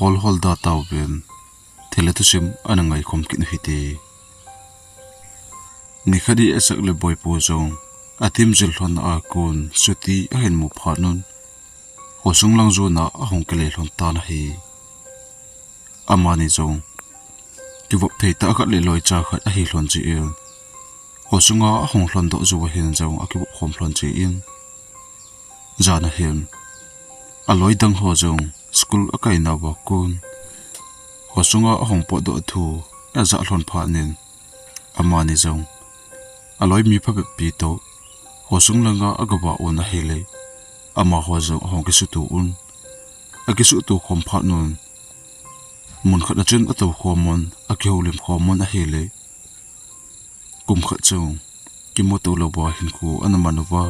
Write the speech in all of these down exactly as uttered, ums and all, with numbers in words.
hol hol da tauvin, thil le thusim ana ngaikhom kit u hite. Nikhat hi Esak le Boipu jong a team jil lhonna a kon chuti ahin mu phat un, khosung lang jon a ahung kile lhon tan ahi. Amani jong kivop thei tah khat le loicha khat ahi lhon jeh in, khosunga ahung lhon doh jou a hin jong akivop khom lhon jeh in, jan a hin aloi dang ho jong school akai nauva kon khosunga ahung potdoh thu aja lhon phat in, amani jong aloi mi phabep pi toh khosung langa agavah un ahile, amaho jong ahung kisuto un. Akisuto khom phat un, mun khat a chun atou khom un, akihoulim khom un ahile, kum khat chun kimuto louva hinkho ana man uva,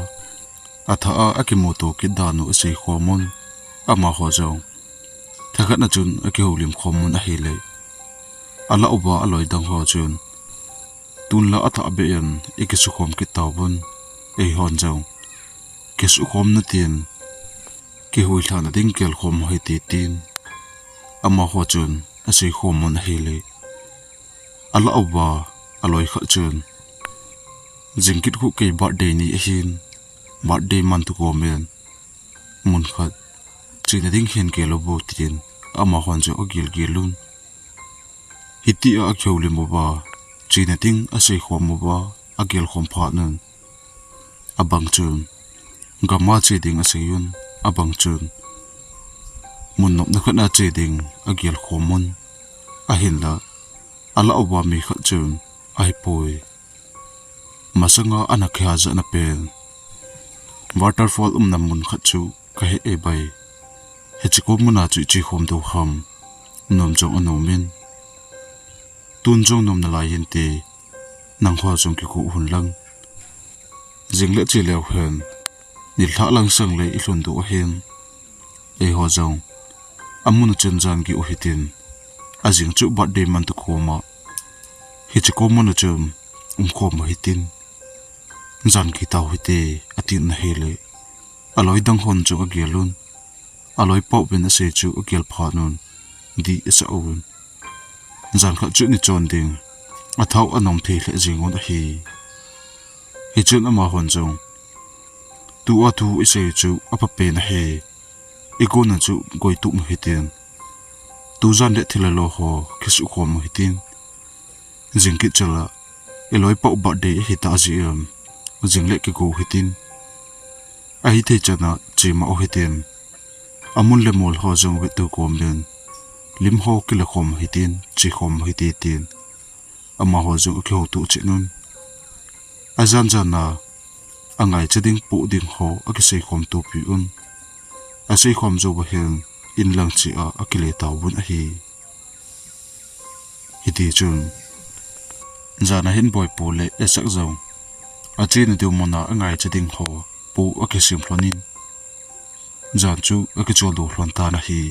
athah a akimuto kit dan u asei khom un. Amaho jong thakhat na chun akihoulim khom un ahile, alah uva aloi dang ho chun, tun la athah beh in ikisukhom kit tauvin, eihon jong kisukhom na tin, kihuilhah na ding gelkhom u hite, tin amaho chun asei khom un ahile, alah uva aloi khat chun, jingkit khu kei birthday ni ahin, birthday man tu komin mun khat chena ding hin gel uvo, tin amahon jong agel gel un. Hitia akihoulim uva, chena ding asei khom uva, agel khom phat un, abang chun gam a che ding asei un, abang chun mun nopna khat a che ding agel khom un. Ahinla, alah uva mi khat chun, ahipoi, masanga ana kihajah na pen waterfall umna mun khat chu kahe e bai. Hiche kom mun a chu iche khom diu ham, nom jong anom in. Tun jong nom nalai hinte, nangho jong kikou hon lang. Jing le che leu hen, nilhah lang sang le ilhun diu ahin, eiho jong amun a chun jan gih u hitin, ajing chu birthday man tu koma hiche kom mun a chun umkhom u hitin, jan gih tau hite, atin ahile, aloi dang hon chu agel un. Aloi pau vin asei chu agel phat un, dih asah un. Jan khat chu ni chon ding, athao anom thei lheh jeng un ahi. Hichun amahon jong, tua thu isei chu aphapen ahi. Igonna chu goitup u hitin, tujan le thil le lo ho kisukhom u hitin, jingkit chula iloi pau birthday ahitah jeh in, jing le kigo u hitin, ahithei chan a chema u hitin, amun le mol ho jong vettu komin, lim ho kilakhom u hitin, chekhom u hite, tin amaho jong akihouto chet un. Ajan jan a angaicha ding, poh ding ho akiseikhom topi un. Aseikhom jouva hin, in lang cheh a akile tauvin ahi. Hitichun, jan a hin Boipu le Esak jong achena diu mun a angaicha ding ho poh akisem lhonin, jan chu akicholdo lhon tan ahi.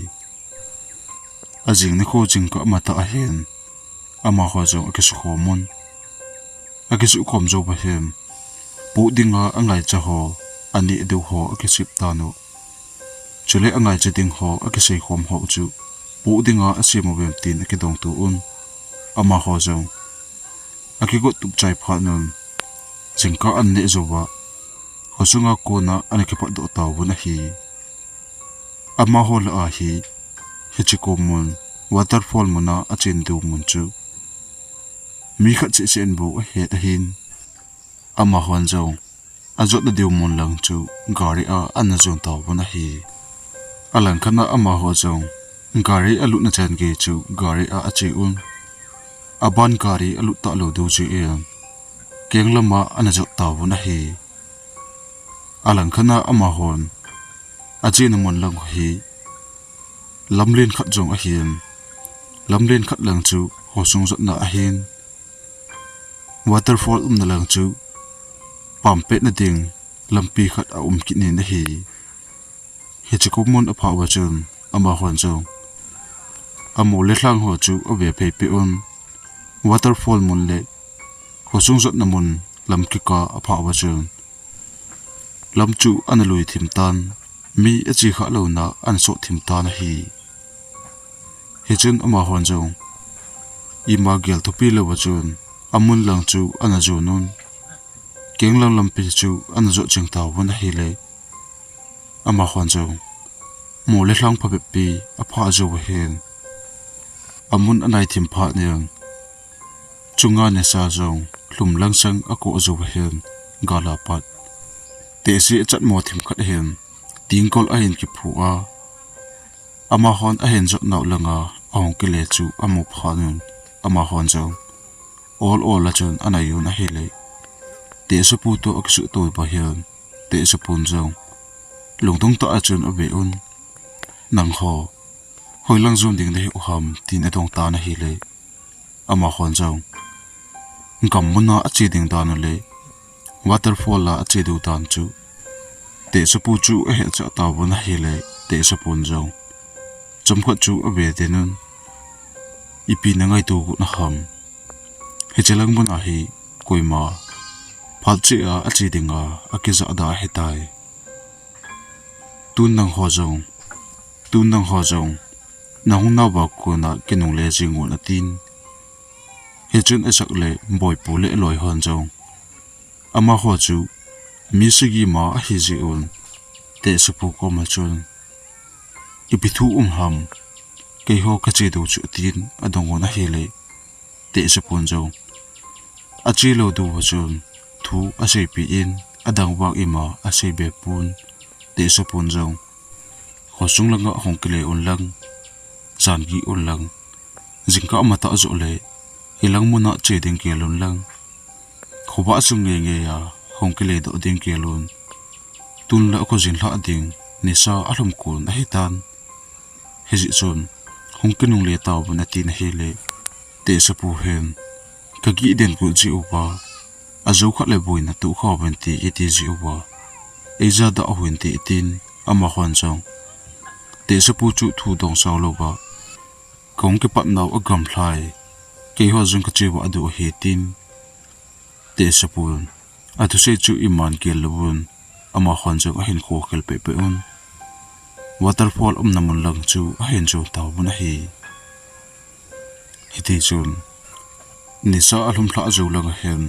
Ajing nikho jingkah matah a hin, amaho jong akisukhom un. Akisukhom jouva hin, poh dinga angaicha ho, aneh diu ho akisem tan u. Chule angaicha ding ho akiseikhom ho chu, poh dinga asem uvem tin akidongto un. Amaho jong akigot tup chai phat un, jingkah an neh jouva, khosunga kona ana kipatdoh tauvin ahi. Amaho lah a hi, hiche kom mun, waterfall mun a achen diu mun chu, mi khat seh seh in bou ahet ahin, amahon jong ajotna diu mun lang chu gari a ana jon tauvin ahi. Alangkhat a amaho jong gari alutna chan gei chu gari a ache un. Aban gari alut talou diu jeh in, keng lama ana jot tauvin ahi. Alangkhat a amahon achena mun lang hi lamlen khat jong ahin, lamlen khat lang chu khosung jotna ahin, waterfall umna lang chu pampetna ding lampi khat aum kit in ahi. Hiche kom mun aphah uva chun, amahon jong amol le lhang ho chu ave phei peh un. Waterfall mun le khosung jotna mun lam kikah aphah uva chun, lam chu ana lui thim tan, mi ache khah louna ana sot thim tan ahi. Hichun amahon jong ima gel thupi louva chun amun lang chu ana jon un. Keng lang lampi chu ana jot ching tauvin ahile, amahon jong mo le lhang phabep pi apha jou ahin. Amun anai thim phat in, chunga nisa jong lhum lang sang akoh jou ahin, gal a pat. Tehse achat mo thim khat ahin, tingkol ahin kiphu a. Amahon ahin jot nau langa ahung kile chu amu phat un, amahon jong ol ol a chun anai un ahile, tehsepu toh akisuh to uva hin, tehsepun jong lungdong tah a chun ave un. Nangho, hoilang jon ding nahi u ham, tin adong tan ahile, amahon jong gam muna ache ding dan u le waterfall a ache diu dan chu tehsepu chu ahet chah tauvin ahile, tehsepun jong chomkhat chu ave den un. Ipi nangaito got na ham? Hiche lang mun a hi koima phat cheh a ache dinga akijah da ahitai. Tun nangho jong, tun nangho jong nahung nauva kona kinungle jing un, atin. Hichun Isaac le Boipu le aloi hon jong, amaho chu mi sagi ma ahi jeh un, tehsepu koma chun, ipi thu um ham, keiho kache diu chu, atin adong un ahile, tehsepun jong ache lou diu va chun thu aseipeh in, adang vang ima asei be pon, tehsepun jong, khosung langa hung kile un lang, jan gih un lang, jingkah matah joh le hilang muna che ding gel un lang, khovah sung ngeingei a hung kile doh ding gel un. Tun le khojin lhah ding nisa alhum kon ahitan. Hijeh chun hung kinungle tauvin, atin ahile, tehsepu hin, kagih den got jeh uva, ajou khat le boina toh kha uvin te iti jeh uva, eija dah u hinte, atin. Amahon jong, tehsepu chu thu dong sao louva, kahung kipat nau agamlhai, keiho jong kache vah diu ahi, tin. Tehsepun athusei chu iman gel louvun, amahon jong ahin khokhel pehpeh un, waterfall umna mun lang chu ahin jon tauvin ahi. Hitichun nisa alhum lhah jou lang ahin,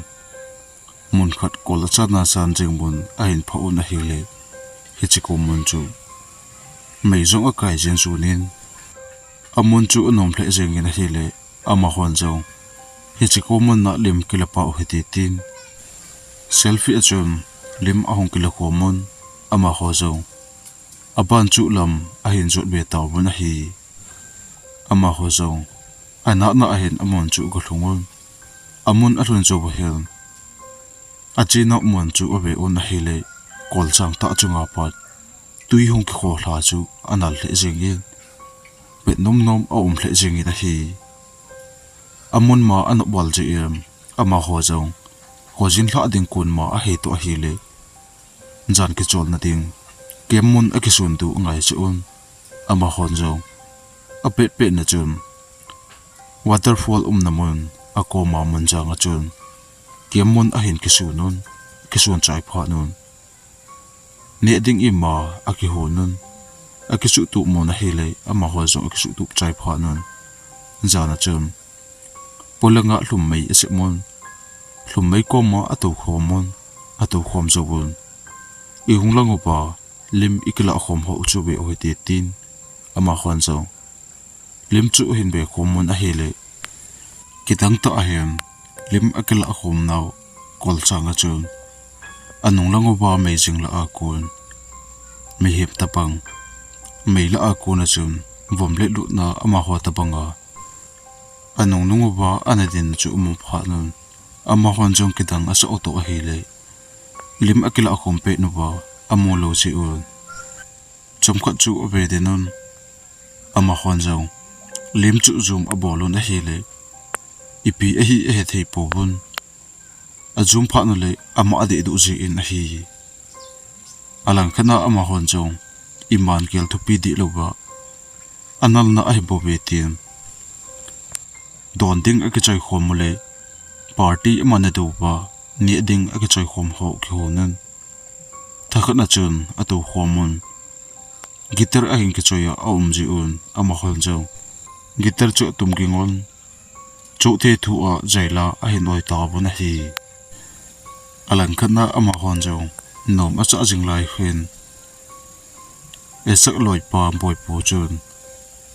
mun khat kol achan a chan jing mun ahin phah un ahile, hiche kom mun chu mei jong akai jeng jun in, amun chu anom lheh jengin ahile, amahon jong, hiche kom mun a lim kila pah u hite, tin selfie a chun lim ahung kila khom un, amaho jong aban chuh lam ahin jot be tauvin ahi. Amaho jong anahna ahin amun chu agalhung un, amun alhun jou va hin, achenau mun chu ave un ahile, kolchang tah chunga pat twi hung kikho lha chu anal lheh jengin, pet nomnom aum lheh jengin ahi. Amun ma anop val jeh in, amaho jong khojin lhah ding kon ma ahei toh ahile, jan kicholna ding camp mun akisun diu angai cheh un, amahon jong apetpet na chun waterfall umna mun akoma mun janga chun camp mun ahin kisun un, kisun chai phat un, neh ding ima akihon un, akisuhtup mun ahile, amaho jong akisuhtup chai phat un, jana chun polanga lhum mei asep un, lhum mei koma atou khom un, atou khom jouvun, ihung lang uva lim ikilah khom ho u chu ve u hite, tin amahon jong lim chu ahin ve khom un ahile, kidang tah ahin lim akilah khom nau kolchang a chun, anung lang uva mei jing lah a kon, mihem tobang mei lah a kon a chun vom le lutna amaho tobanga anung nung uva ana dinna chu amu phat un, amahon jong kidang asah u toh ahile, lim akilah khom pet uva amu lou jeh un, chomkhat chu ave den un, amahon jong lim chu zoom abol un ahile, ipi ahi ahethei pouvun, azoom phat ule ama adehduh jeh in ahi. Alangkhat a amahon jong iman gel thupi deh louva, analna ahibouve tin, don ding akichoi khom ule, party amanna diuva neh ding akichoi khom ho kihon un, thakhat a chun atou khom un, guitar ahin kichoi a aum jeh un, amahon jong guitar chu atum ging un, chuti thu a jaila ahin oi tauvin ahi. Alangkhat na amahon jong nom achah jing lai hin, Isak loipa Boipu chun,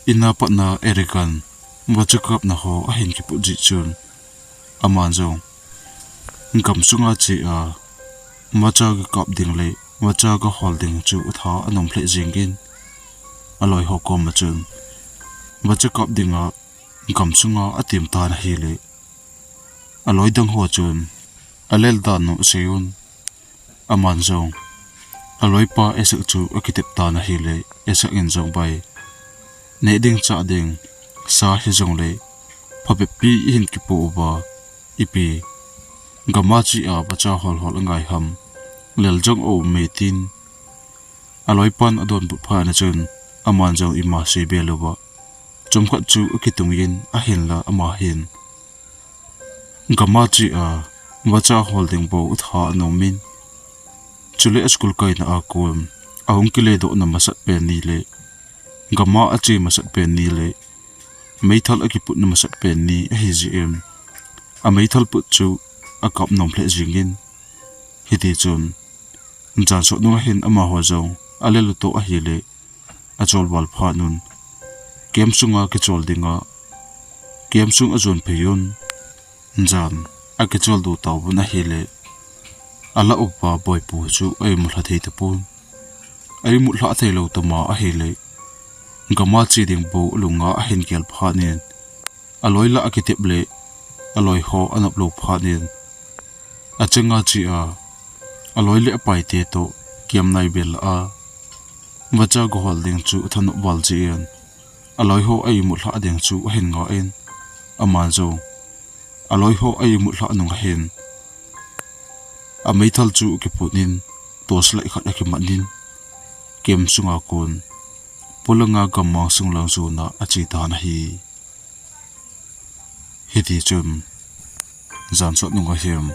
in a pat na Erican vacha kapna ho ahin kiput jeh chun, aman jong gam sunga che a vacha kap ding le vacha hol ding chu atha anom lheh jingin, aloi ho koma chun vacha kap dinga gam sunga atem tan ahile, aloi dang ho chun alel dan u asei un. Aman jong aloipa Isak chu akitep tan ahile, Isak in jong, bai, neh ding chah ding sa hijongle phabep pi ihin kipoh uva, ipi gam a che a vacha hol hol angai ham, lel jong aum e, tin aloipan adonbut phat na chun, aman jong ima sei be louva, chomkhat chu akitungin, ahinla ama hin gam a che a vacha hol ding bou atha anom in, chule aschool kaina a kon ahung kile doh na masat pen ni le gam a ache masat pen ni le meithal akiput na masat pen ni ahi jeh in, ameithal put chu akap nom lheh jingin, hiti chun jan sot nunga hin amaho jong alel u toh ahile, achol val phat un, camp sunga kichol dinga camp sung ajon phei un, jan akichol doh tauvin ahile, alah upa Boipu chu a-imut lha thei tapon. A-imut lha thei lou tama ahile, gam a che ding bou alunga ahin gel phat in, aloi lah akitep le aloi ho anop lou phat in, achanga che a aloi le apaite toh camp nai bel a vacha hol ding chu athanop val jeh in, aloi ho a-imut lha ding chu ahin ngai in, aman jong aloi ho a-imut lha nunga hin, ameithal chu akiput in, torchlight khat akiman in, camp sunga kon polanga gammang sung lang jona ache tan ahi. Hiti chun, jan sot nunga hin,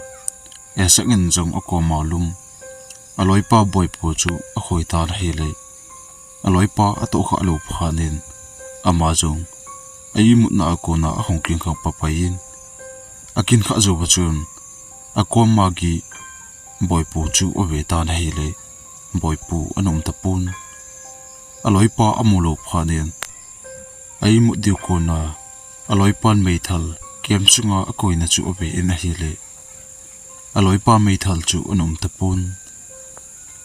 Isak in jong akoma lum, aloipa Boipu chu akhoi tan ahile, aloipa atoh khah lou phat in, ama jong a-imutna a kona ahung kingkhang papai in, akin khah jouva chun, akoma gi Boipu chu ave tan ahile, Boipu ana um tapon. Aloipa amu lou phat in, a-imut diu kona, aloipan meithal camp sunga akoina chu ave in ahile, aloipa meithal chu ana um tapon.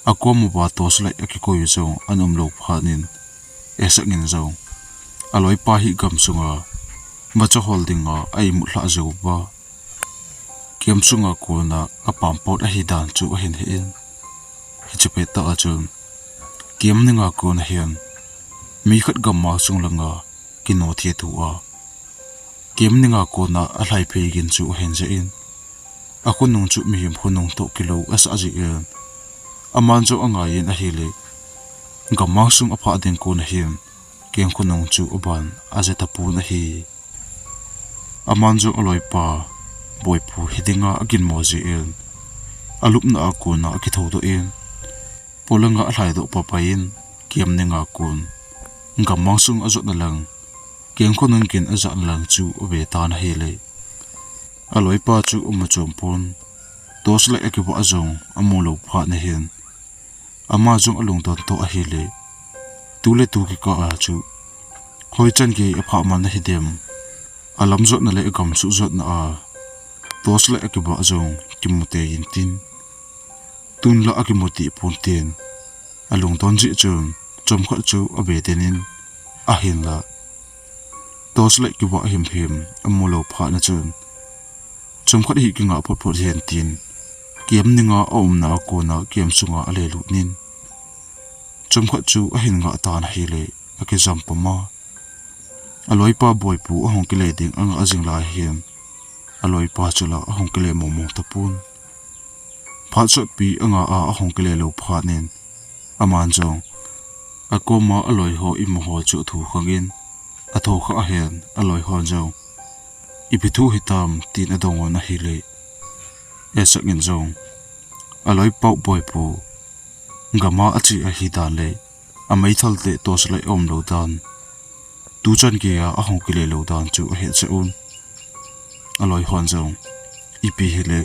Akom uva torchlight akikoi u jong ana um lou phat in, Isak in jong aloipa hi gam sunga vacha hol dinga a-imut lha jou uva, camp sunga kona apam pot ahi dan chu ahin he in. Hiche pettah a chun, camp ninga kona hin, mi khat gammang sung langa kino thei thu a, camp ninga kona alhai phei gin chu ahin jeh in, akhonung chu mihem khonung toh kilou asah jeh in, aman jong angai in ahile, gammang sung aphah ding kona hin, keng khonung chu aban aje tapon ahi. Aman jong aloipa Boipu hi dinga aginmo jeh in, alupna a kona akithou doh in, polanga alhai doh papai in, camp ninga kon gammang sung ajotna lang, keng khonung gin ajahna lang chu ave tan ahile, aloipa chu amu chom pon, torchlight akivah jong amu lou phat na hin, ama jong alungdon toh ahile, tu le tu kikah a chu, hoi chan gei aphah man ahi dem, alam jotna le agam suh jotna a torchlight akivah jong kimu tei in tin, tun la akimu tei pon tin, alungdon jeh chun, chomkhat chu ave den in, ahinla torchlight kivah himhim amu lou phat na chun, chomkhat hi kingah phot phot hen tin, camp ninga aumna a kona camp sunga alelut in, chomkhat chu ahin ngah tan ahile, akijam pum a. Aloipa Boipu ahung kile ding angah jing lai hin, aloipa chu la ahung kile mong mong tapon. Phat sotpi angah a ahung kile lou phat in, aman jong akoma aloi ho imu ho chu athu khang in, athu khah a hin aloi hon jong, ipi thu hitam, tin adong un ahile, Isak in jong, aloipa u Boipu gam a ache ahi dan le, ameithal te torchlight aum lou dan, tuchan geiya ahung kile lou dan chu ahet cheh un. Aloi hon jong, ipi hile,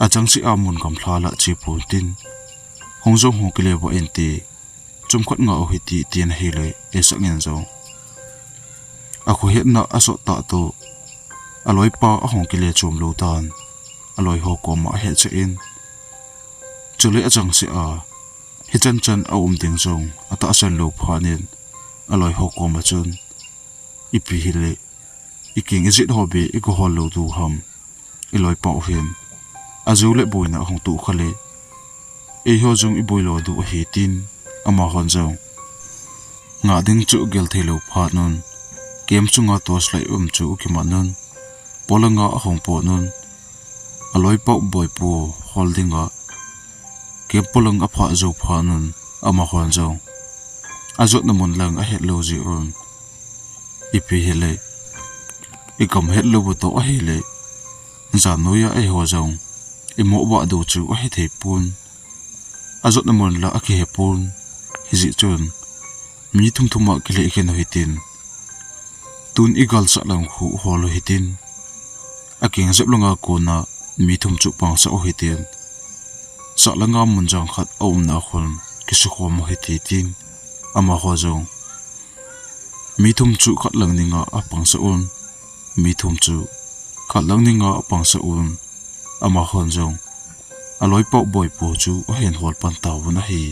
achangseh a mun gamla lah che pon tin, hung jong hung kile uvin te, chomkhat ngah u hite, tin ahile, Esang in jong akhohetna asot tah toh, aloipa ahung kile chom lou dan aloi ho koma ahet cheh in, chule achangseh a hichan chan aum ding jong atahsan lou phat in, aloi ho koma chun, ipi hile, ikeng ijet ho beh iga hol lou diu ham, iloipa u hin ajou le boina ahung toh kha le, eiho jong iboi lo diu ahi, tin amahon jong ngah ding chu agel thei lou phat un, camp chunga torchlight um chu akiman un, polanga ahung pot un, aloipa u boipu hol dinga camp polang aphah jou phat un, amahon jong ajotna mun lang ahet lou jeh un, ipi hile, igam het lou u toh ahile, jan noiya eiho jong imoh vah diu chu ahi thei pon, ajotna mun la akihe pon, hijeh chun mi thum thum a kilheh khen u hitin, tun igal sahlang khu hol u hitin, akeng jep langa kona mi thum chu pangsah u hitin, sahlanga mun jang khat aumna khun kisukhom u hite, tin amaho jong mi thum chu khat lang dinga apangsah un, mi thum chu khat lang dinga apangsah un, amahon jong aloipa u boipu chu ahin hol pan tauvin ahi.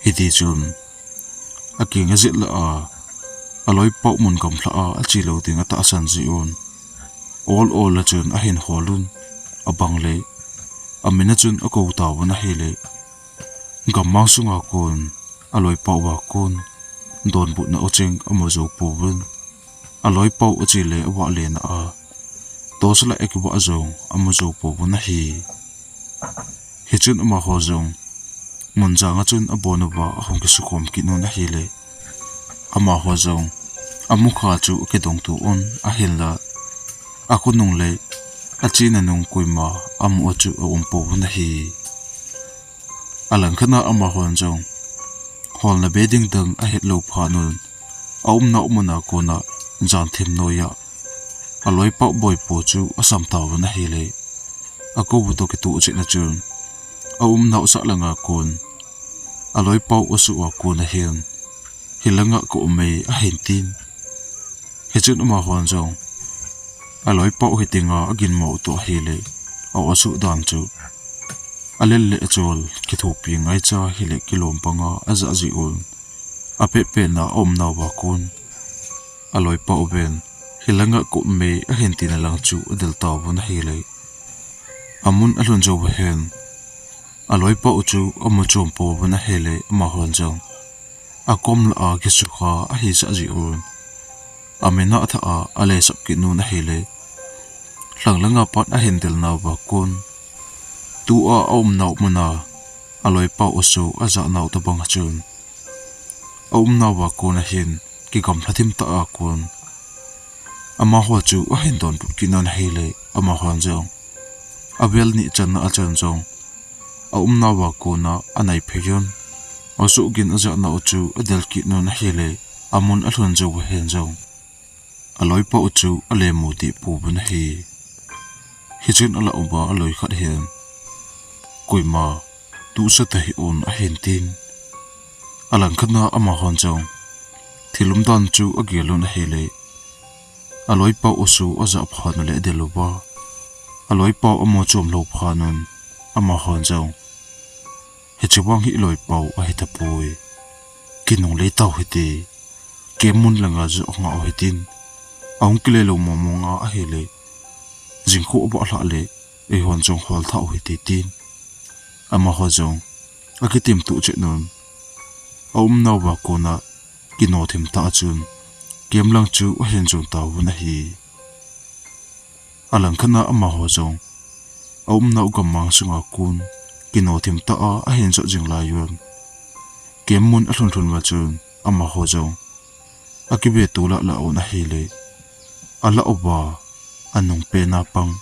Hitichun akeng ajet lah a, aloipa u mun gamla a ache lou ding atahsan jeh un, ol ol a chun ahin hol un, abang le amin a chun akou tauvin ahile, gammang sunga kon aloipa uva kon donbutna ucheng amu jou pouvin, aloipa u ache le avah lena a torchlight akivah jong amu jou pouvin ahi. Hichun amaho jong mun janga chun abon uva ahung kisukhom kit un ahile, amaho jong amukha chu akidong to un ahinla, akhonung le achena nung koima amu u chu aum pouvin ahi. Alangkhat a amahon jong holna be ding dang ahet lou phat un, aumnau muna kona jan thim noiya aloipa u boipu chu asam tauvin ahile, akou u toh kitoh chetna chun, aumnau sahlanga kon aloipa u asoh a kon ahin, hilanga ka um e ahin tin. Hichun amahon jong aloipa u hitia aginmo u toh ahile, a-u asoh dan chu alel le achol kithopi ngaicha hile kilom banga ajah jeh un, apetpetna aumnauva kon aloipa uven, hilanga ka um e ahin tina lang chu adel tauvin ahile, amun alhun jou uva hin aloipa u chu amu chom pouvin ahile, amahon jong akom lah a kisukha ahi jeh un, amin athah a alesap kit un ahile, lhanglanga pat ahin delnauva kon, tua aumnau muna aloipa u asoh ajah nau tobang a chun, aumnauva kon ahin kigamla thim tah a kon amaho chu ahin donbut kit un ahile, amahon jong avel ni channa a chan jong aumnauva kona anaiphei un, asoh gin ajah nau chu adel kit un ahile, amun alhun jou uva hin jong aloipa u chu ale mu deh pouvin ahi. Hichun alah uva aloi khat hin, koima tuhsa tahih un ahin tin. Alangkhat a amahon jong thil umdan chu agel un ahile, aloipa u asoh ajah phat un le adel uva, aloipa u amu chom lou phat un, amahon jong, hiche vang hi iloipa u ahi tapoi, kinungle tau hite, camp mun langa joh ngah u hitin, ahung kile lou mong mong a ahile, jingkah avah lhah le eihon jong hol thah u hite tin, amaho jong akitim tuh chet un, aumnauva kona kino thim tah a chun camp lang chu ahin jon tauvin ahi. Alangkhat a amaho jong aumnau gammang sunga kon kino thim tah a ahin jot jing lai un, camp mun alhun lhun uva chun amaho jong akiveto lah lah un ahile, alah uva anung pena pang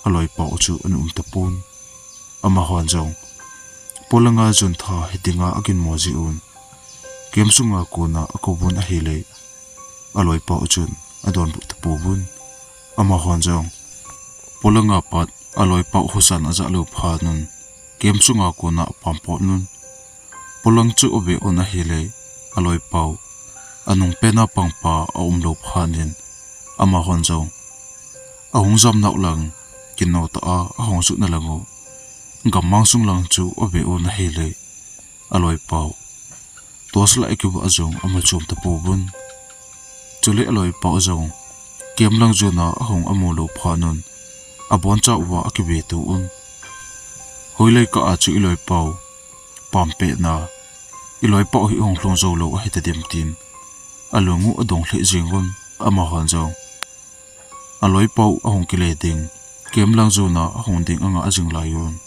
aloipa u chu ana um tapon. Amahon jong polanga jon tha hitia aginmo jeh un, Camp sunga kona akouvun ahile, aloipau chun adonbut tapouvun. Amahon jong polanga pat aloipau husan ajah lou phatnun, camp sunga kona apampotnun, polang chu ave un ahile, aloipau anungpena pangpa aumlou phatnin, amahon jong ahung jamnau lang, kinotah a ahung sutna lang u, gammang sung lang chu ave un ahile, aloipau torchlight akivah jong amuchom tapouvun. Chule aloipau jong camp lang jona ahung amulou phatnun, abonchauva akiveto un. Hoilai kah a chu iloipau pampetna, iloipau hi hunglhung joulou ahitadem tin, alung u adong lheh jengun, amahon jong aloipau ahung kile ding, camp lang jona ahung ding angah jing laiyun,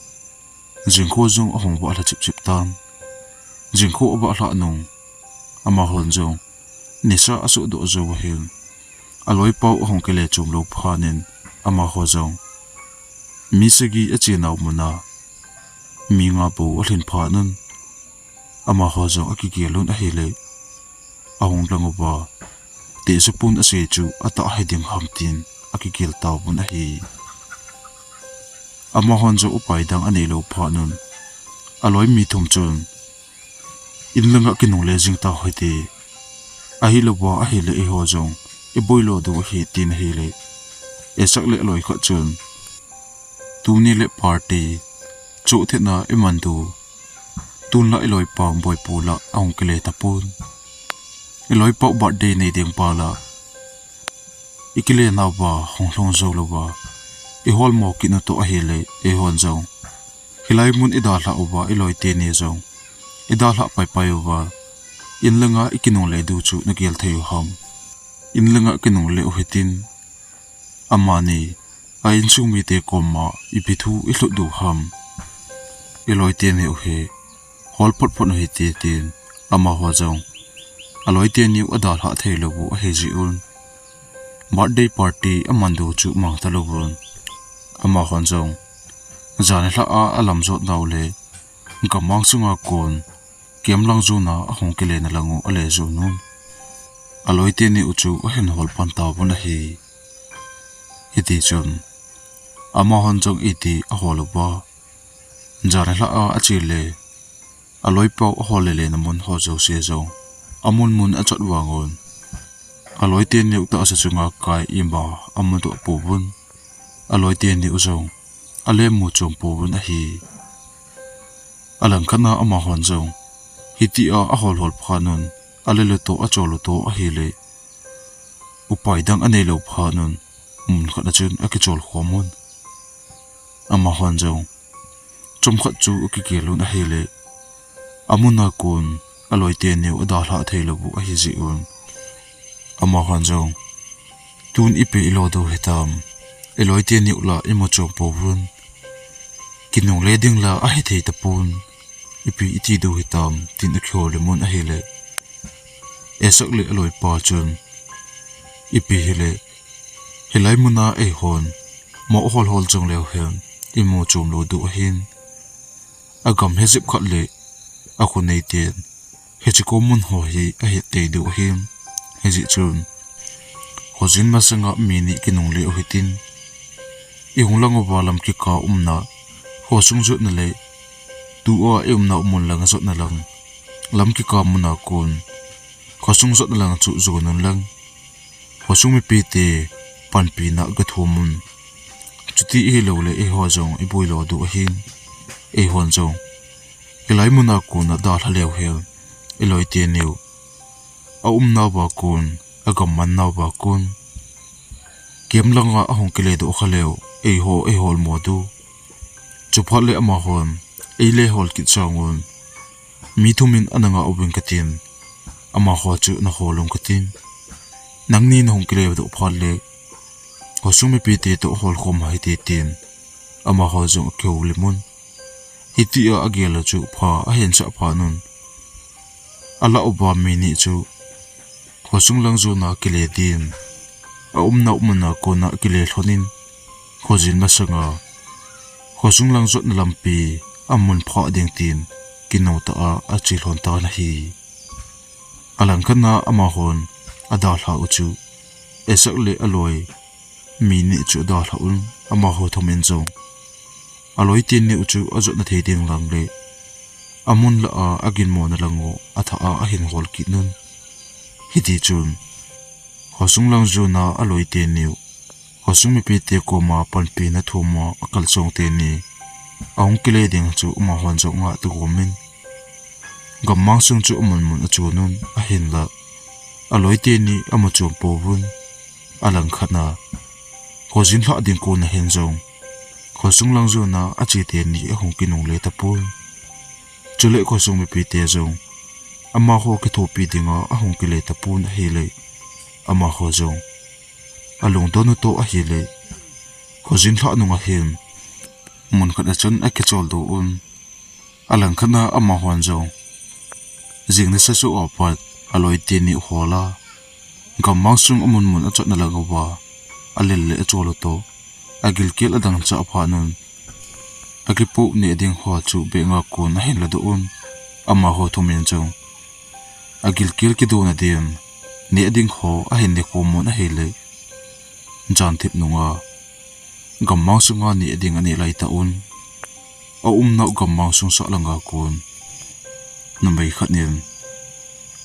jingkho jong ahung vahlha chipchip tan. Jingkho avahlhah nung, amahon jong nisa asohdoh jou ahin, aloipau ahung kile chomlou phatnin, amaho jong mi sagi achenau muna mi nga bou alhin phatnun, amaho jong akigelun ahile, ahung lang uva, tehse pon ase chu atah hiding ham tin akigel tauvun ahi. Amahon jong upai dang aneilou phatnun, aloi mi thum chun, in langa kinungle jing tau hite, ahilouva ahile eiho jong iboilo diu ahi tin ahile, Esak le aloi khat chun, tuni le party chohthetna iman diu, tunla iloipau boipu lah ahung kile tapon, iloipau birthday nei ding pa lah ikilenauva hunglhung joulouva iholmo kit natoh ahile, eihon jong hilai mun idalhah uva iloi teni jong idalhah paipai uva, in langa ikinungle diu chu nagel thei u ham? In langa kinungle u hitin, amani a insung mite koma ipi thu ilhut diu ham? Iloi teni u hi hol photphot u hite tin, amaho jong aloi teni u adalhah theilou u ahijeh un, birthday party aman diu chu mang talouvun, amahon jong jan lhah a alam jotnau le gammang sunga kon camp lang jona ahung kilena lang u ale jonun, aloi teni u chu ahin hol pan tauvun ahi. Hitichun amahon jong iti ahol uva, jan lhah a ache le aloipau ahol lelena mun ho jouse jong amun mun achot vangun, aloi teni u tahsa chunga kai ima amudoh pouvun, aloi teni u jong ale muchom pouvun ahi. Alangkhat a amahon jong hitia ahol hol phatnun, ale lutoh achol lutoh ahile, upai dang aneilou phatnun, mun khat a chun akichol khomun, amahon jong chomkhat chu akigelun ahile, amuna kon aloi teni u adalhah theilou u ahijeh un, amahon jong tun ipi ilo diu hitam, iloi teni u lah imuchom pouvun, kinungle ding lah ahithei tapon, ipi iti diu hitam tin akihoulimun ahile, Esak le aloipa chun, ipi hile, hilai muna eihon mo hol hol jongleu hen imuchom lou diu ahin, agam hejep khat le akho neiten hiche kom mun ho hi ahet tei diu ahin, hijeh chun khojin masanga mi ni kinungle u hitin, ihung lang uva lam kikah umna khosung jotna le tua iumna u mun lang jotna lang, lam kikah muna kon khosung jotna lang chu jonun lang, khosung mipite panpina gathum un, chuti ihiloule eiho jong iboilo diu ahin, eihon jong hilai muna kona dalha leu hen iloi teni u aumnauva kon, agam mannauva kon, camp langa ahung kiledoh khaleu eiho eiholmo diu, chuphat le amahon eile hol kit sangun, mi thumin ana ngah uving katin, amaho chu nahol un katin, nangni nahung kiledoh phat le khosung mipite toh holkhom hite tin, amaho jong akihoulimun. Hitia agel u chu pha ahensah phatnun, alah uva mi ni chu khosung lang jona kile din, aumnau muna kona kile lhonin, khojin masanga khosung lang jotna lampi amun phah ding tin, kinotah a ache lhon tan ahi. Alangkhat na amahon adalhah u chu, Esak le aloi mi ni chu adalhah un, amaho thum in jong aloi teni u chu ajotna thei ding lang le amun lah a aginmo na lang u athah a ahin hol kit un. Hiti chun, khosung lang jona aloi teni u khosung mipite koma panpina thum a akalsong teni ahung kile ding chu amahon jong angah tagom in, gammang sung chu amun mun achon un, ahinlah aloi teni amu chom pouvun. Alangkhat na khojin lhah ding kon a hin jong khosung lang jona ache teni ahung kinungle tapon. Chule khosung mipite jong amaho kithopi dinga ahung kile tapon ahile, amaho jong alungdon u toh ahile, khojin lhah nung a hin mun khat a chun akicholdo un. Alangkhat na amahon jong jing nisa soh a pat aloi teni u hol a, gammang sung amun mun achotna lang uva alel le achol u toh agilkel adang chah phat un, akipoh neh ding ho chu beng a kon ahin ladoh un. Amaho thum in jong agilkel kidona din neh ding ho ahin nekhom un ahile, jan thip nung a gammang sunga neh ding aneh lai tah un. Aumnau gammang sung sah lang a kon numei khat in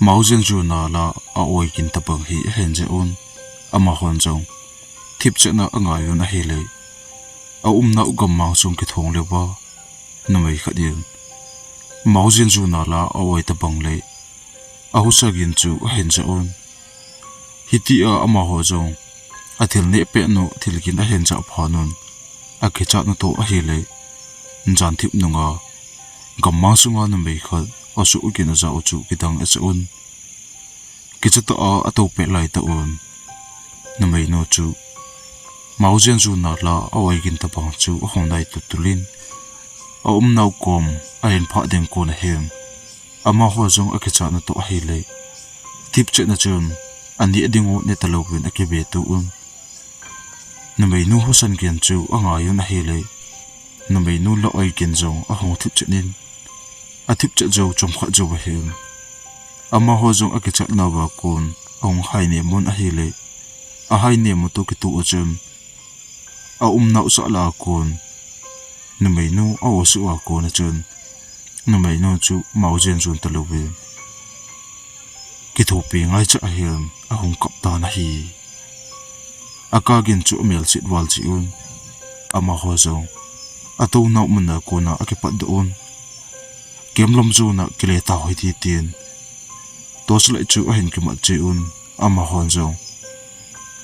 maujen jona la a-oi gin tabang hi ahin jeh un. Amahon jong thipchet na angai un ahile, aumnau gammang sung kithong le uva numei khat in maujen jona la a-oi tabang le ahusa gin chu ahin jeh un. Hitia amaho jong athil neh pet nu thil gin ahin jah phat un, akichat nu toh ahile, jan thip nung a gammang sunga numei khat asuh gin ajah u chu kidang acha un. Kicha tah a atou pet lai tah un, numei nu chu maujen jona la a-oi gin tabang chu ahung nai tultul in, aumnau kom ahin phah ding kon a hin amaho jong akichat nu toh ahile, thipchet na chun aneh ding u neh talouvin akivetu un. Numei nu husa gin chu angai un ahile, numei nu la-oi gin jong ahung thipchet in, athipchet jou chomkhat jou a hin amaho jong akichat nauva kon ahung hai nem un ahile, ahai nem u toh kitoh a chun aumnau sah lah a kon numei nu a-osuh a kon a chun numei nu chu maujen jon talouvin kithopi ngaicha a hin ahung kap tan ahi. Akah gin chu amel sit val cheh un, amaho jong atounau mun a kon a akipatdoh un. Camp lam jona kile tau hite tin torchlight chu ahin kimat cheh un, amahon jong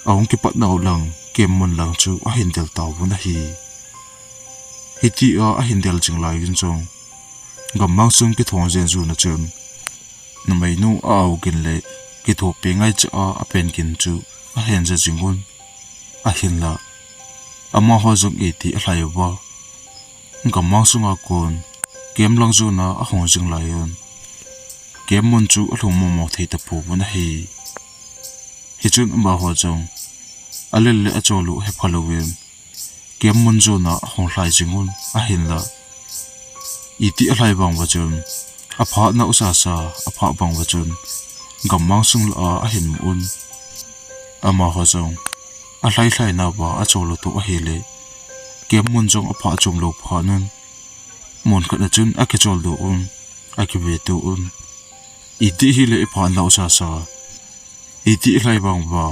ahung kipat nau lang camp mun lang chu ahin del tauvun ahi. Hitia ahin del jing lai un jong gammang sung kithong jen jon a chun numei nu a-au gin le kithopi ngaicha a apen gin chu ahin ja jing un. Ahinlah amaho jong iti alhai uva, gammang sunga kon camp lang jona ahung jing lai un, camp mun chu alhung momo thei tapouvun ahi. Hichun amaho jong alel le achol u hepha louvin camp mun jona ahung lhai jing un ahinlah, iti alhai vang uva chun aphah nau sasa aphah vang uva chun gammang sung lah a ahin mu un. Amaho jong alhai lhai nauva achol u toh ahile, camp mun jong aphah chom lou phat un, mun khat a chun akicholdo un, akivetu un. Iti hile iphah nau sasa, iti alhai vang uva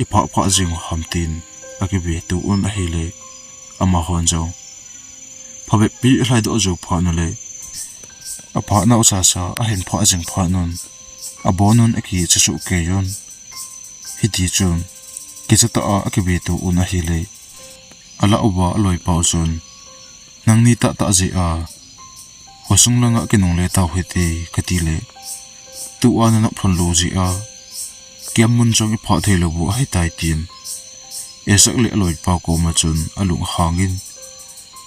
iphah phah jing u ham tin akivetu un ahile, amahon jong phabep pi alhaidoh jou phat u le aphah nau sasa ahin phah jing phat un, abon un akicha soh kei un. Hiti chun kicha tah a akivetu un ahile, alah uva aloipa u chun, nangni tahtah jeh a khosung langa kinungle tau hite kati le, tua nanop lhon lou jeh a camp mun jong iphah thei lou u ahitai tin Esak le aloipa koma chun alung ahang in,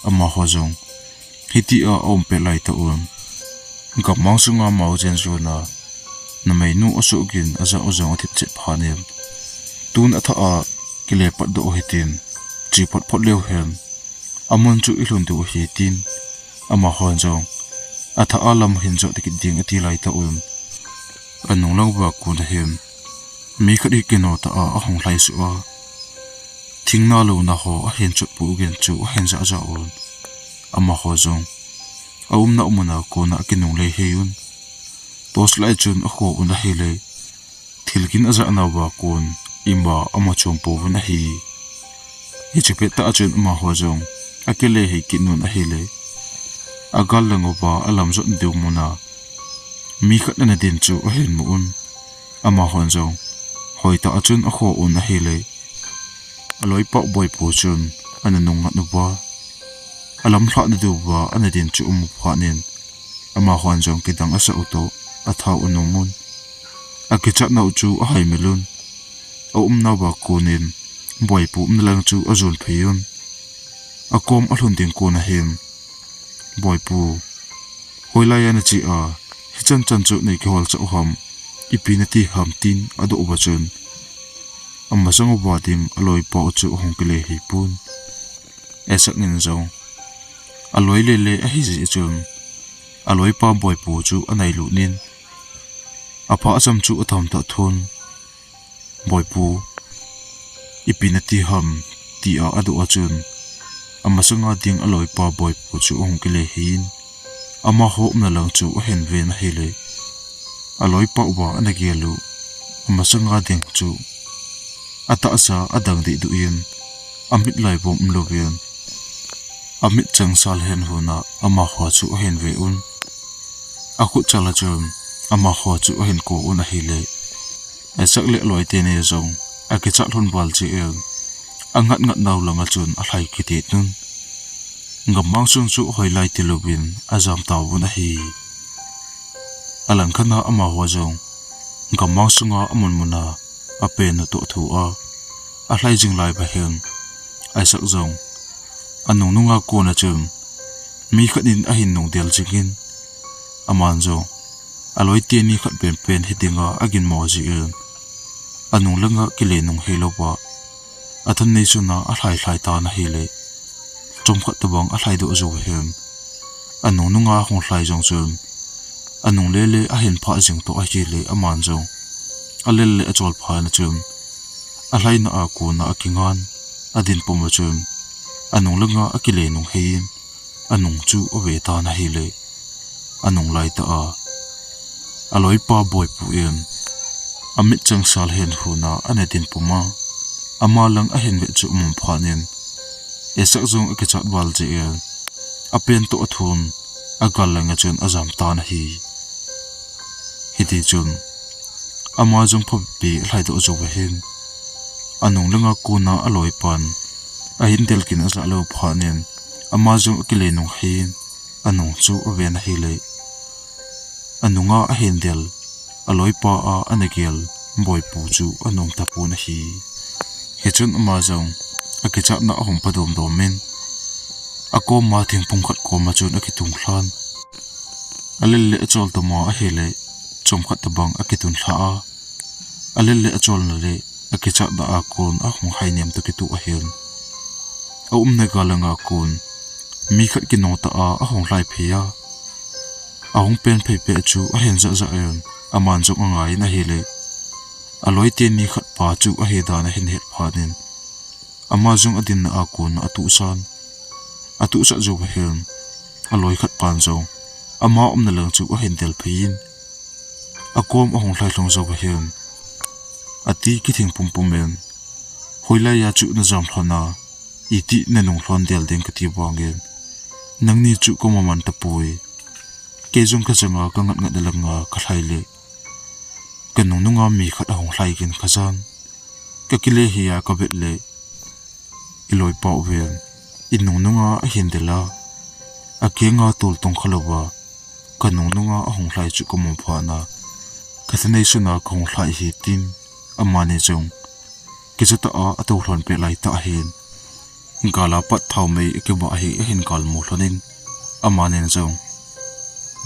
amaho jong hitia aum pet lai tah un, gammang sunga mao jen jona numeinu asoh gin ajah u jong athip chet phat in, tun athah a kile patdoh u hitin, che phot phot leu hen, amun chu ilhun diu ahi tin, amahon jong athah a lam hin jot kit ding ati lai tah un, Anung lang uva kon ahin mi khat hi kino tah a ahung lhai suh a, thingna louna ho ahin chotpu gin chu ahin jahjah un. Amaho jong aumna muna kona akinungle hei un. Torch light chun akhoh un ahile, thil gin ajahna uva kon ima ama chom pouvin ahi. Hiche pettah chun amaho jong akile hei kit un ahile, agal lang uva alam jot diu muna mi khat ana din chu ahin mu un. Amahon jong hoitah chun akhoh un ahile, aloipa Boipu chun ana nungngat uva, alam lhahna diuva ana din chu amu phat in, amahon jong kidang asah u toh athau anom un. Akichatnau chu ahaimil un. Aumna uva konin Boipu umna lang chu ajon phei un. Akom alhun ding kon ahin, Boipu, hoilai a nache a, hichan chan chu nei kihol chah u ham, ipi nati ham, tin adoh uva chun, amasang uva ding aloipa u chu ahung kile hei pon. Esak in jong aloi lele ahi jeh chun, aloipa Boipu chu anailut in, apha acham chu atham tah thun, Boipu, ipi nati ham, tia adoh a chun, amasanga ding aloipa Boipu chu ahung kile hei in, amaho umna lang chu ahin ven ahile, aloipa uva ana gel u amasanga ding chu atahsa adang dehduh in, amit lai vom umlouvin, amit changsal henhun a amaho chu ahin ve un. Akhut chal a chun amaho chu ahin ko un ahile, Esak le aloi teni jong akichat lhon val jeh in, angat ngatnau lang a chun alhai kiti un. Gammang sung chu hoilai tilouvin ajam tauvin ahi. Alangkhat a amaho jong gammang sunga amun muna apen u toh athu a, alhai jing lai uva hin, Esak jong anung nunga kona chun mi khat in ahin nungdel jing in, aman jong aloi teni khat penpen hi dinga aginmo jeh in, anung langa kile nung heilouva athan nei suna alhai lhai tan ahile, chomkhat tobang alhai doh jou ahin, anung nunga ahung lhai jong chun, anung lele ahin phah jing toh ahile, aman jong alel le achol phat na chun, alhaina a kona akingan, adin pum a chun, anung langa akile nung hei in, anung chu ave tan ahile, anung laitah a aloipa Boipu in amit changsal henhun a ana din pum a, ama lang ahin vet chu amu phat in, Esak jong akichat val jeh in, apen toh athun, agal lang a chun ajam tan ahi. Hitichun, ama jong phabep alhai doh jou ahin, anung langa kona aloipan ahin del kin ajah lou phat in, ama jong akile nung hei in, anung chu aven ahile, anunga ahin del aloipa a ana gel Boipu chu anom tapon ahi. Hichun ama jong akichatna ahung pha domdom in, akoma thingphung khat koma chun akitung lhan. Alel le achol toma ahile, chomkhat tobang akitun lha a, alel le acholna le akichatna a kon ahung hai nem toh kitoh ahin, aumna gal langa kon mi khat kino tah a ahung lhai phei a, ahung pen phei peh chu ahin jahjah in, aman jong angai in ahile, aloi teni khat pa chu ahi dan ahin het phat in, ama jong adinna a kona atuhsan, atuhsah jou ahin, aloi khat pan jong ama umna lang chu ahin del phei in, akom ahung lhai lhung jou ahin, ati kithing pumpum in, hoilai a chu najam lhon a, iti nanung lhon del ding kati vangin, nangni chu kamu man tapoi. Kei jong kachanga kangat ngat na langa kalhai le, kanung nunga mi khat ahung lhai gin kajan. Kakile hei a kavet le, iloipa uvin, inung nunga ahin del a, akenga toltong khalouva, kanung nunga ahung lhai chu kamu phat na, kathanei suna kahung lhai ahi tin, amani jong kichatah a atou lhon peh laitah ahin, gal a pat thaomei akibah hi ahin galmu lhon in, amani jong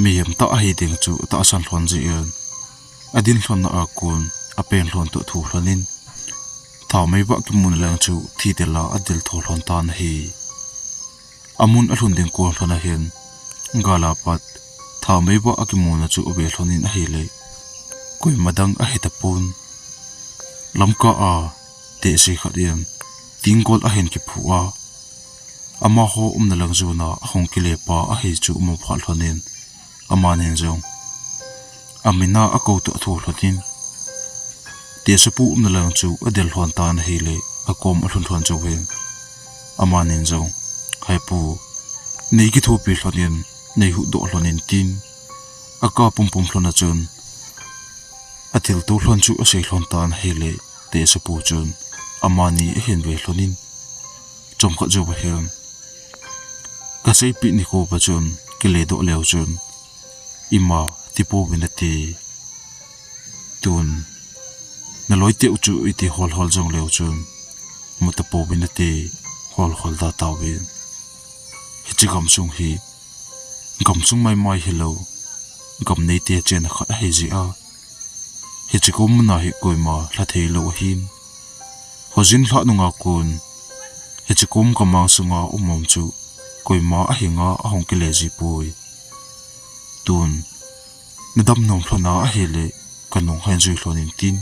mihem tah ahi ding chu atahsan lhon jeh in, adin lhonna a kon apen lhon toh athu lhon in, thaomei vah kimuna lang chu thidel a adel tho lhon tan ahi. Amun alhun ding kon lhon ahin, gal a pat thaomei vah akimuna chu ave lhon in ahile, koima dang ahi tapon. Lamka a tehse khat in tinggol ahin kiphu a, amaho umna lang jona ahung kile pa ahi chu amu phat lhon in, amanin jong amin a akou toh athu lhon in, tehsepu umna lang chu adel lhon tan ahile, akom alhun lhon jouvin, amanin jong, "Hepu, nei kithopi lhon in, nei huhdoh lhon in," tin, aka pumpum lhon a chun, athilto lhon chu asei lhon tan ahile, tehsepu chun amani ahin ve lhon in, chomkhat jouva hin, "Kaseipeh nikho pa chun, kile doh leu chun, ima tipouvin ati. Tun, naloi teu chu iti hol hol jong leu chun, mu tapouvin ati, hol hol da tauvin. Hiche gamsung hi, gamsung maimai hilou, gam neite chenna khat ahi jeh a, hiche kom muna hi koima lha thei lou ahin. Hojin lhah nunga kon, hiche kom gammang sunga um um chu, koima ahinga ahung kile ji poi. Tun, nadam nom lhon a ahile, kanung ahin jui lhon in," tin,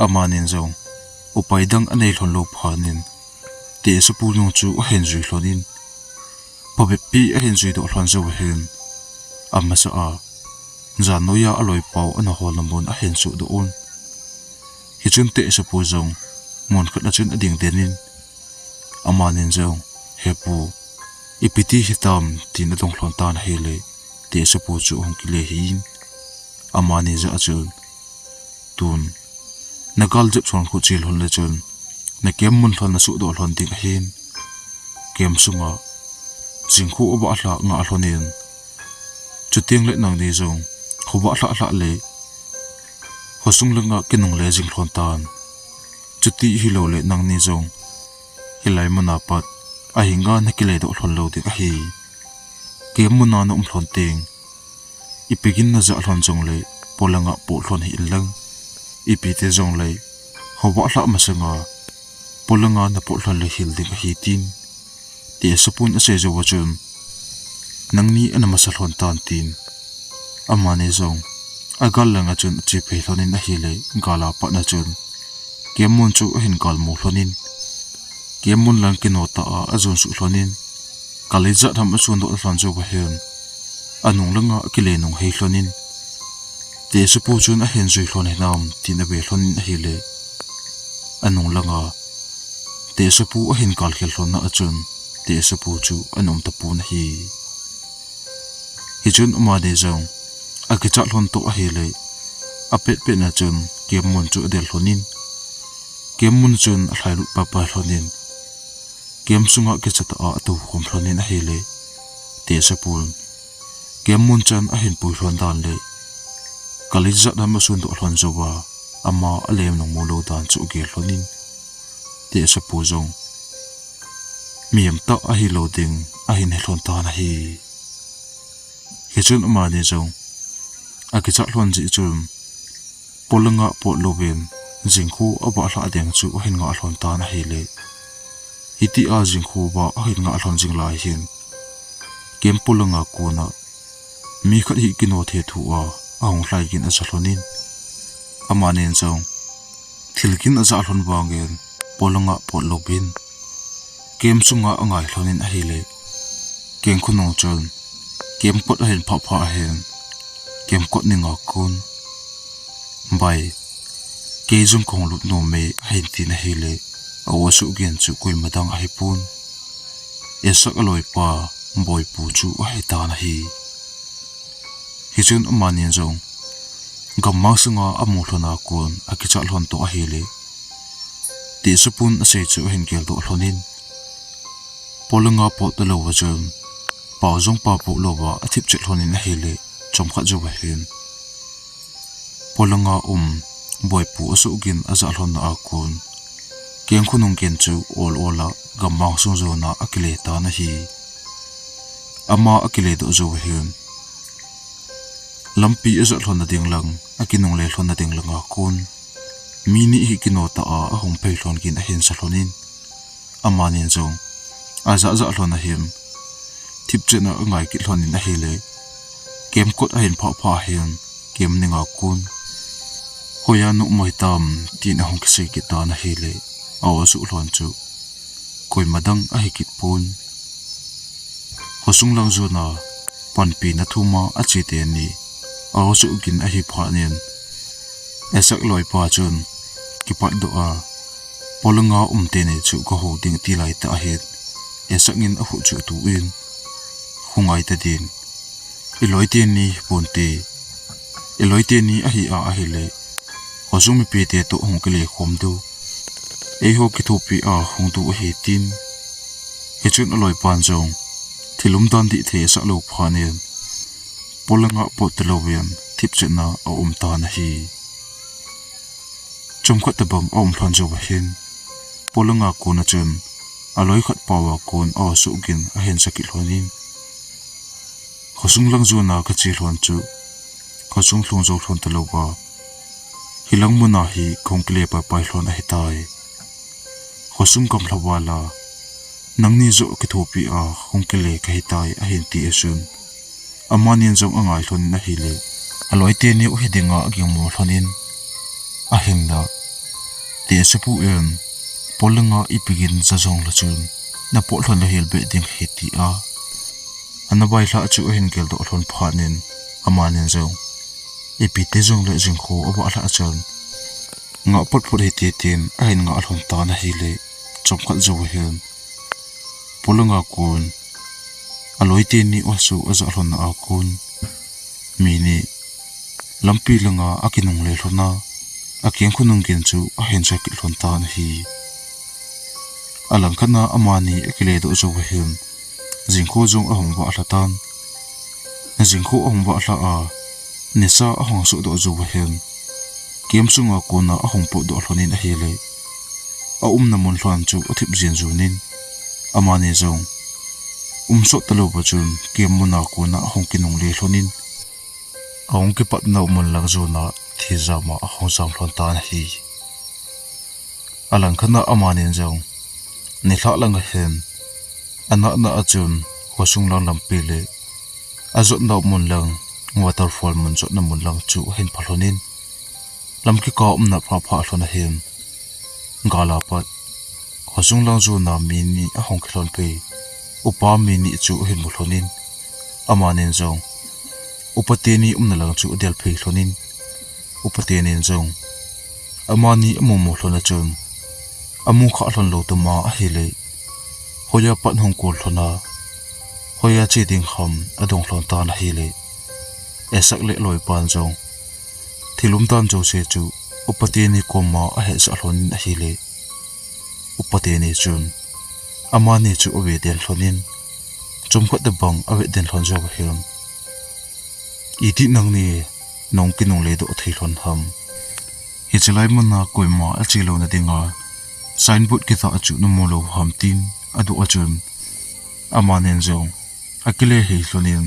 amanin jong upai dang anei lhon lou phat in, tehsepu nung chu ahin jui lhon in, phabep pi ahin jui doh lhon jouva hin, amasa a, jan noiya aloipau ana holna mun ahin suhdoh un. Hichun tehsepu jong mun khat a chun ading den in, amanin jong, "Hepu, ipi ti hitam?" tin adong lhon tan ahile, tehsepu chu ahung kile hih in, amani jah a chun, "Tun, nagal jep chon khu chil lhon le chun, nakem mun lhon nasuhdoh lhon ding ahin. Kem sunga jingkhu avah lhah ngah lhon in, chuteng le nangni jong khovah lhah lhah le, khosung langa kinungle jing lhon tan. Chuti hilou le nangni jong hilai muna pat ahinga nakile doh lhon lou ding ahi. Kem muna naum lhon teng, ipi gin najah lhon jongle, polanga pot lhon hih in lang. Ipi ti jongle, khovah lhah masanga polanga napot lhon le hil ding ahi," tin, tehsepun asei jouva chun, "Nangni ana masa lhon tan," tin, amani jong agal langa chun ache phei lhon in ahile, gal a pat na chun kem mun chu ahin gal mu lhon in, kem mun lang kino tah a ajon suh lhon in, kal ijat ham ason doh lhon jouva hin, anung langa akile nung hei lhon in, tehsepu chun ahin jui lhon hinam tin ave lhon in ahile, anung langa tehsepu ahin kal khel lhon na a chun, tehsepu chu ana um tapon ahi. Hichun amani jong akichat lhon toh ahile, apet pet na chun kem mun chu adel lhon in, kem mun chun alhailut pai pai lhon in, kem sunga kicha tah a atou khom lhon in ahile, tehsepun kem mun chan ahin pui lhon dan le, kal ijat ham ason doh lhon jouva, ama alem nung mu lou dan chu agel lhon in, tehsepu jong mihem tah ahilou ding ahin he lhon tan ahi. Hichun amani jong akichat lhon jeh chun, polanga pot louvin jingkhu avah lhah ding chu ahin ngah lhon tan ahile, hitia jingkhu vah ahin ngah lhon jing lai hin, kem polanga kona mi khat hi kino thethu a ahung lhai gin aja lhon in, amanin jong thil gin ajah lhon vangin polanga pot louvin kem sunga angai lhon in ahile, kem khonung chun kem kot ahin phah phah ahin, kem kot ni nga kon, "Bai, kei jong kahung lut nom e," ahin tin ahile, a-u asuh gin chu koima dang ahipon, Isak aloipa Boipu chu ahitan ahi. Hichun amanin jong gammang sunga amu lhon a kon akichat lhon toh ahile, tehsepun asei chu ahin geldoh lhon in, polanga pot talou va chun, pao jong pao poh louva athip chet lhon in ahile, chomkhat jouva hin polanga um Boipu asuh gin ajah lhon na a kon, kem khonung gin chu ol ol a gammang sung jona akile tan ahi. Ama akile doh jouva hin, lampi ajah lhon na ding lang, akinungle lhon na ding langa kon, mi ni hi kino tah a ahung phei lhon gin ahin sa lhon in, amanin jong ajah jah lhon ahin, thip chet na angai kit lhon in ahile, kem kot ahin phah phah ahin, kem ni nga kon, Koi a nom ahitam, tin ahung kisei kit tan ahile, a-o suh lhon chu koima dang ahi kit pon. Khosung lang jon a panpina thum a ache teni a-o suh gin ahi phat in, Esak loipa chun kipatdoh a, Polanga um teni chu kahou ding ti lai tah ahin, Esak in ahuh chu atuh in, Khongai ta din, iloi teni ponte, iloi teni ahi a ahile, khosung mipite toh hung kile khom diu, eiho kithopi a hung diu ahi, tin. Hichun aloipan jong thil umdan dih thei asah lou phat in, Polanga pot talouvin thipchetna aum tan ahi. Chomkhat tabang aum lhon jou ahin, Polanga kon a chun aloi khat pao a kon a-o suh gin ahin sa kit lhon in, khosung lang jon a kache lhon chu khosung lhung jou lhon talouva, hilang mun a hi kahung kile paipai lhon ahitai. Khosung gamlha val a nangni joh kithopi a hung kile kahitai, ahin ti a chun, amanin jong angai lhon in ahile, aloi teni u hiding a agingmo lhon in, ahinla, Tesapu in, Polanga ipi gin ja jong le chun napot lhon le hel beh ding ahi, ti a ana vailhah chu ahin geldoh lhon phat in, amanin jong, ipi ti jong le jingkho avah lhah a chun, ngah phot phot hite, tin ahin ngah lhon tan ahile, chomkhat jou ahin, Polanga kon aloi teni u chu ajah lhon na a kon, mi ni lampi langa akinungle lhon a, akeng khonung gin chu ahin sa kit lhon tan ahi. Alangkhat a amani akile doh jou ahin, jingkho jong ahung vah lha tan. Jingkho ahung vah lha a, nisa ahung soh doh jou ahin, camp sunga kon a ahung potdoh lhon in ahile, aumna mun lhon chu athip jin jun in, amani jong um sot talouva chun camp mun a kon a ahung kinungle lhon in, ahung kipatna mun lang jon a thijam a ahung jam lhon tan ahi. Alangkhat a amanin jong nilhah lang ahin, anahna a chun khosung lang lampi le ajotna mun lang, waterfall mun jotna mun lang chu ahin pha lhon in, lam kikah umna pha pha lhon ahin, gal a pat khosung lang jon a mi ni ahung kilhon pei, upa mi ni chu ahin mu lhon in, amanin jong upa teni umna lang chu adel phei lhon in, upa tenin jong amani amu mu lhon a chun, amu kha lhon lou tuma ahile, hoiya pat hung kol lhon a, hoiya che ding ham adong lhon tan ahile, Esak le aloipan jong thil umdan jouse chu upa teni koma ahetsah lhon in ahile, upa teni chun amani chu ave den lhon in, chomkhat tabang ave den lhon jou ahin, iti nangni nahung kinungle doh thei lhon ham? Hiche lai mun a koima ache louna dinga signboard kisah chu namu lou ham, tin adoh a chun, amanin jong akile hei lhon in,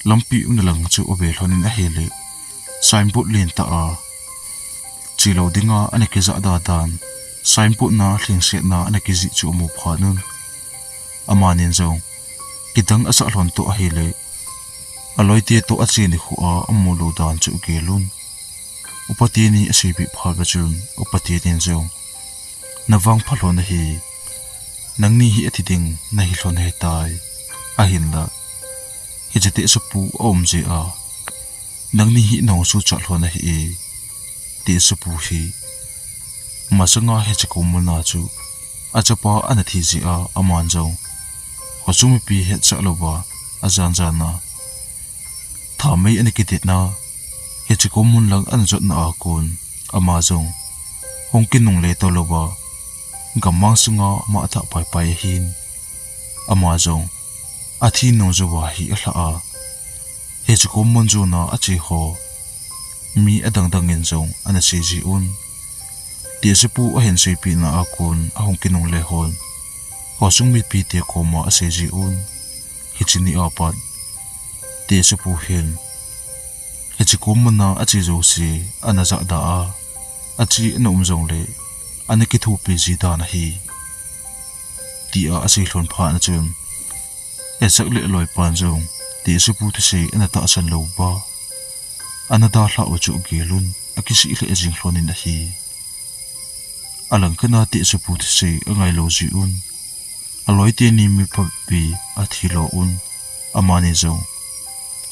lampi umna lang chu ave lhon in ahile, signboard len tah a che lou dinga ana kijah da dan, signboard na lhingsetna ana kijih chu amu phat un, amanin jong kidang asah lhon toh ahile, aloite toh ache nikho a amu lou dan chu agel un. Upa teni aseipeh phat uva chun, upa tenin jong, navangpha lhon ahi, nangni hi athi ding nahi lhon ahitai, ahinla, hiche Tesapu aum jeh a nangni hi nahung suhchat lhon ahi e. Tesapu hi masanga hiche kom mun a chu achapa ana thi jeh a aman jong khosung mipi hetsah louva ajan jan a thamei ana kidet na, hiche kom mun lang ana jotna a kon ama jong hung kinungle to louva, gammang sunga ama athah paipai ahin, ama jong athi nung jouva hi alhah a, hiche kom mun jon a ache ho mi adang dang in jong ana sei ji un. Tesapu ahin seipeh na a kon ahung kinungle hon khosung mipite koma asei ji un. Hiche ni a pat Tesapu hin hiche kom mun a ache jouse ana jahda a, ache ana um jongle ana kithopi ji dan ahi, tia asei lhon phat na chun, Esak le aloipan jong Tesapu thusei ana tahsan louva, ana dalhah u chu agel un. akisih lheh jing lhonin ahi. Alangkhat a tehsepu thusei angailou jiuvin, aloi teni mi phapi athi lou un, amani jong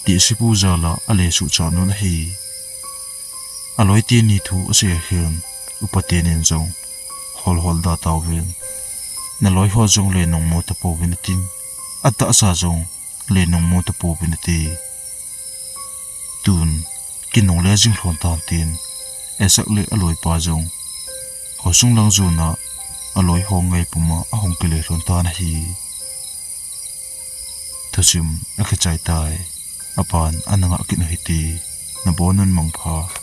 tehsepu jal a alesuh chan un ahi. Aloi teni thu asei ahin, upa tenin jong, "Hol hol da tauvin. Naloi ho jong lenung mo tapouvin," atin, atahsa jong lenung mo tapouvin ati. Tun, kinungle jing lhon tan tin, Esak le aloipa jong khosung lang jon a aloi ho ngaipum a ahung kile lhon tan ahi. Thusim akichai tai. Aban ana ngah kit u hite. Nabonun mangpha.